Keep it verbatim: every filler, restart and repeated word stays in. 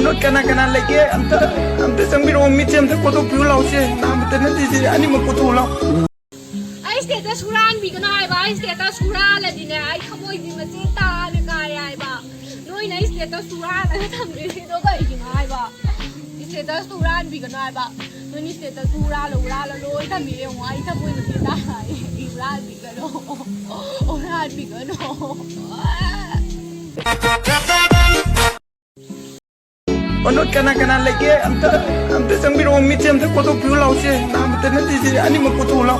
Note ꯀꯅꯥ ꯀꯅꯥ ꯂꯩꯒꯦ? ꯑꯝꯇ, ꯑꯝꯇ ꯆꯪꯕꯤꯔꯛꯑꯣ꯫ ꯃꯤꯠꯁꯦ ꯑꯝꯇ ꯀꯣꯊꯣꯛꯄꯤꯌꯨ ꯂꯥꯎꯁꯦ꯫ ꯅꯥꯃꯇ ꯅꯠꯇꯦ ꯁꯤꯗꯤ, ꯑꯅꯤꯃꯛ ꯀꯣꯊꯣꯛꯎ ꯂꯥꯎ꯫ ꯑꯩ status ꯍꯨꯔꯥꯟꯕꯤꯒꯅꯨ ꯍꯥꯏꯕ꯫ ꯑꯩ status ꯍꯨꯔꯥꯜꯂꯗꯤꯅꯦ, ꯑꯩ ꯊꯃꯣꯏꯗꯤ ꯃꯆꯦꯠ ꯇꯥꯅ ꯀꯥꯏ ꯍꯥꯏꯕ꯫ ꯅꯣꯏꯅ ꯑꯩ status ꯍꯨꯔꯥꯜꯂꯒ ꯊꯝꯕꯤꯔꯤꯗꯣ ꯀꯩꯒꯤꯅꯣ ꯍꯥꯏꯕ? Status ꯍꯨꯔꯥꯟꯕꯤꯒꯅꯨ ꯍꯥꯏꯕ꯫ ꯅꯣꯏꯅ status ꯍꯨꯔꯥꯜꯂ ꯍꯨꯔꯥꯜꯂ ꯂꯣꯏ ꯊꯝꯕꯤꯔꯦ ꯌꯦꯡꯉꯣ꯫ ꯑꯩ ꯊꯃꯣꯏ ꯃꯆꯦꯠ ꯇꯥꯅ ꯀꯥꯏ꯫ ꯍꯨꯔꯥꯟꯕꯤꯒꯅꯨ꯫ ꯍꯨꯔꯥꯟꯕꯤꯒꯅꯨ꯫ ꯑꯣ, ꯅꯣꯠ ꯀꯅꯥ ꯀꯅꯥ ꯂꯩꯒꯦ? ꯑꯝꯇ, ꯑꯝꯇ ꯆꯪꯕꯤꯔꯛꯑꯣ꯫ ꯃꯤꯠꯁꯦ ꯑꯝꯇ ꯀꯣꯊꯣꯛꯄꯤꯌꯨ ꯂꯥꯎꯁꯦ꯫ ꯅꯥꯃꯇ ꯅꯠꯇꯦ ꯁꯤꯗꯤ, ꯑꯅꯤꯃꯛ ꯀꯣꯊꯣꯛꯎ ꯂꯥꯎ꯫